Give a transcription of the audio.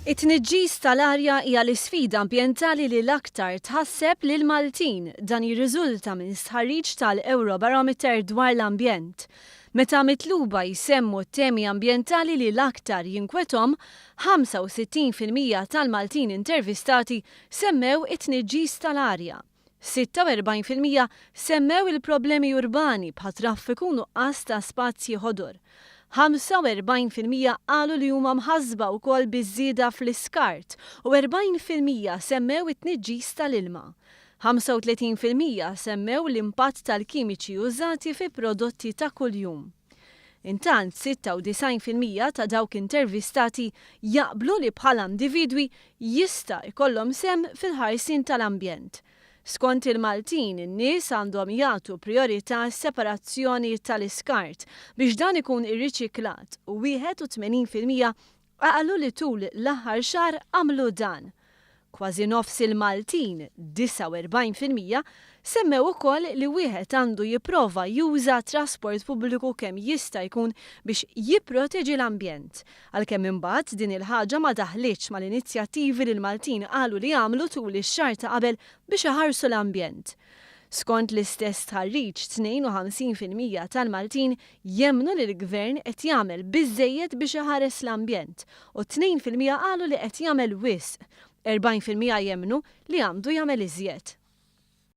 It-tniġġis tal-arja hija l-isfida ambjentali li l-aktar tħasseb lill-Maltin. Dan jirriżulta minn stħarriġ tal-Eurobarometer dwar l-ambjent. Meta mitluba jsemmu t-temi ambjentali li l-aktar jinkwethom, 65% tal-Maltin intervistati semmew it-tniġġis tal-arja. 46% semmew il-problemi urbani bħat-traffiku u nuqqas ta' spazji ħodor. 45% qalu li huma mħassba wkoll biż-żieda fl-iskart u 40% semmew it-tniġġis tal-ilma. 35% semmew l-impatt tal-kimiċi użati fi prodotti ta' kuljum. Intant, 96% ta' dawk intervistati jaqblu li bħala individwi jista' jkollhom sehem fil-ħarsien tal-ambjent. Skont il-Maltin, in-nies għandhom jagħtu prijorità s-separazzjoni tal-iskart biex dan ikun irriċiklat u 81% qalu li tul l-aħħar xahar għamlu dan. Kważi nofs il-Maltin, 49%, semmew ukoll li wieħed għandu jipprova juża trasport pubbliku kemm jista' jkun biex jipproteġi l-ambjent. Għalkemm imbagħad din il-ħaġa ma daħlitx mal-inizjattivi li l-Maltin qalu li għamlu tul ix-xahar ta' qabel biex iħarsu l-ambjent. Skont l-istess stħarriġ, 52% tal-Maltin jemmnu li l-Gvern qed jagħmel biżżejjed biex iħares l-ambjent u 2% qalu li qed jagħmel wisq. 40% jemmnu li għandu jagħmel iżjed.